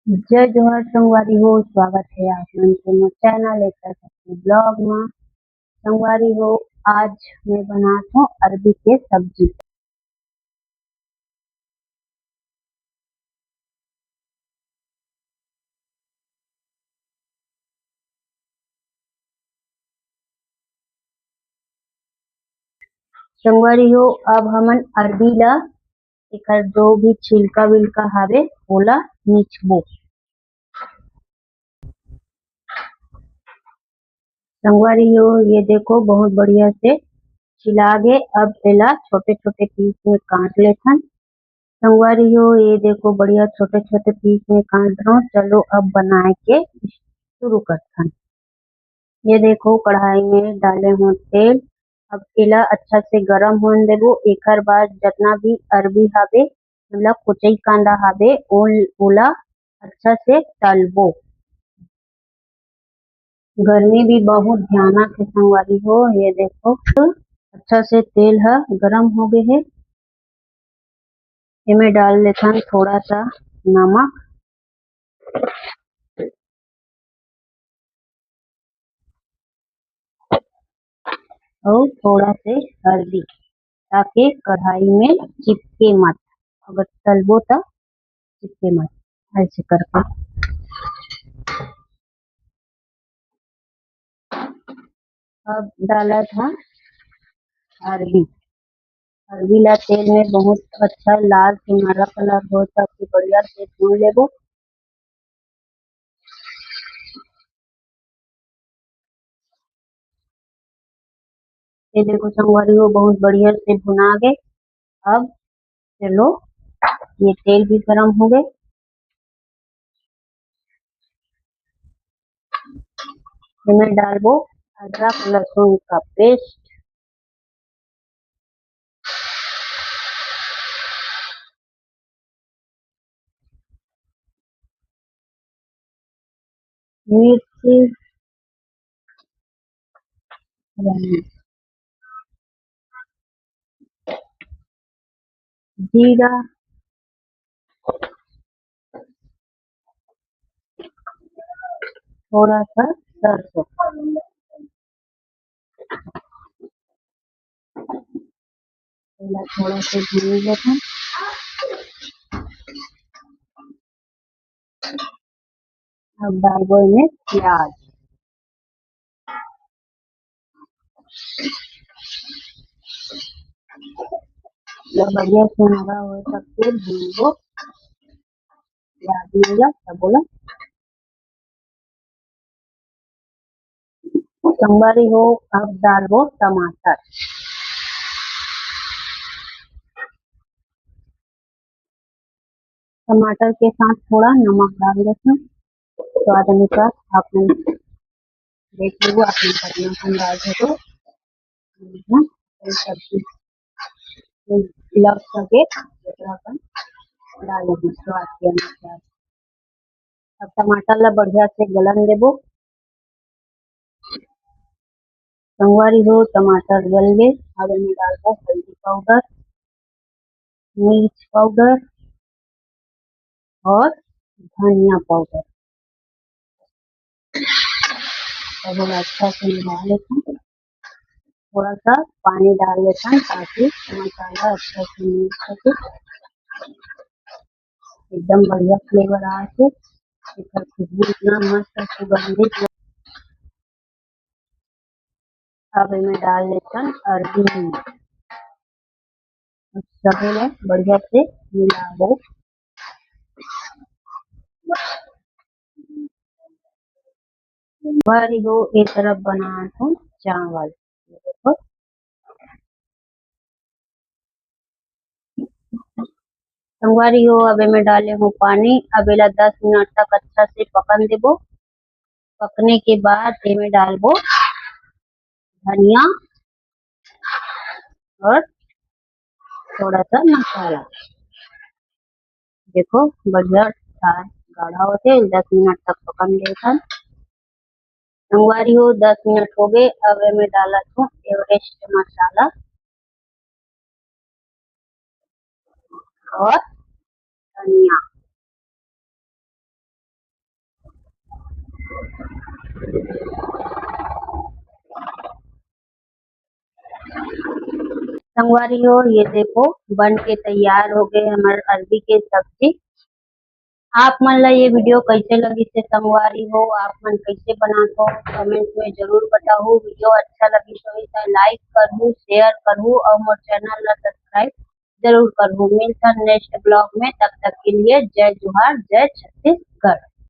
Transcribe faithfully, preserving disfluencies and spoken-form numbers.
जय जोहार संगवारी हो, स्वागत हे आप मन के मोर चैनल एक तरह के ब्लॉग मा। संगवारी हो, आज मैं बनात हूँ अरबी के सब्जी। संगवारी हो, अब हमन अरबी ला, एकर जो भी छिलका विलका हावे, ओला मिचबो। संगवारी हो, ये देखो, बहुत बढ़िया से छिला गे। अब एला छोटे-छोटे पीस में काट लेथन। संगवारी हो, ये देखो, बढ़िया छोटे-छोटे पीस में काट दो। चलो, अब बनाए के शुरू करथन। ये देखो, कढ़ाई में डाले हो तेल। अब एला अच्छा से गरम होन देबो। एकर बाद जतना भी अरबी हावे, मतलब कुचई कांदा हावे, ओल-, ओला अच्छा से तलबो। गर्मी भी बहुत भयानक हे संगवारी हो। ये देखो, अच्छा से तेल ह गरम हो गे हे। एमे डाल लेथन थोड़ा सा नमक अउ थोड़ा से हल्दी, ताकि कढ़ाई में चिपके मत, अगर तलबो त चिपके मत, ऐसे करके। अब डालत हा अरबी, अरबी ला तेल में बहुत अच्छा लाल सुनहरा कलर हो तक के बढ़िया से भून लेबो। ये देखो संगवारी हो, बहुत बढ़िया से भुना गे। अब चलो, ये तेल भी गरम हो गे, एमे डालबो अदरक लहसुन का पेस्ट। मिर्ची, जीरा, थोड़ा सा सरसों, थोड़ा सा भून लेते हैं। अब डालबो एमे प्याज। जब बढ़िया सुनहरा हो तब फिर भूनबो प्याज में या तब बोला संगवारी हो। अब डालबो टमाटर। टमाटर के साथ थोड़ा नमक डाल देते हैं, स्वाद अनुसार आप मन देख लीजिए, आप मन का नमक अंदाज है तो। सब्जी लग सके, एकरा अपन डाल देंगे स्वाद के अनुसार। अब टमाटर ला बढ़िया से गलन देबो। संगवारी हो, टमाटर गल गे, अब एमे डालबो हल्दी पाउडर, मिर्च पाउडर और धनिया पाउडर। अब हम अच्छा से मिला लेते हैं। थोड़ा सा पानी डाल लेते हैं ताकि मसाला अच्छा से मिल सके। एकदम बढ़िया फ्लेवर आ के, एकर खुशबू इतना मस्त सुगंधित। अब एमे डाल लेथन अरबी। अब सभी ले बढ़िया से मिलाबो। बारी हो, ए तरफ बनात हूँ चावल। देखो, संगवारी हो, अब एमे डाले हूँ पानी। अब एला दस मिनट तक अच्छा से पकन देबो। पकने के बाद एमे डालबो धनिया और थोड़ा सा मसाला। देखो, बढ़िया सा गाढ़ा होथे, दस मिनट तक पकन देथन। संगवारी हो, दस मिनट हो गए। अब एमे डालत हूँ एवरेस्ट मसाला और धनिया। संगवारी हो, ये देखो, बन के तैयार हो गए हमर अरबी के सब्जी। आप मन ला ये वीडियो कैसे लगिस हे संगवारी हो, आप मन कैसे बनाथो, कमेंट में जरूर बताहू। वीडियो अच्छा लगिस होही त लाइक करहू, शेयर करहू और मोर चैनल ला सब्सक्राइब जरूर करहू। मिलथन नेक्स्ट ब्लॉग में, तब तक के लिए जय जोहार, जय छत्तीसगढ़।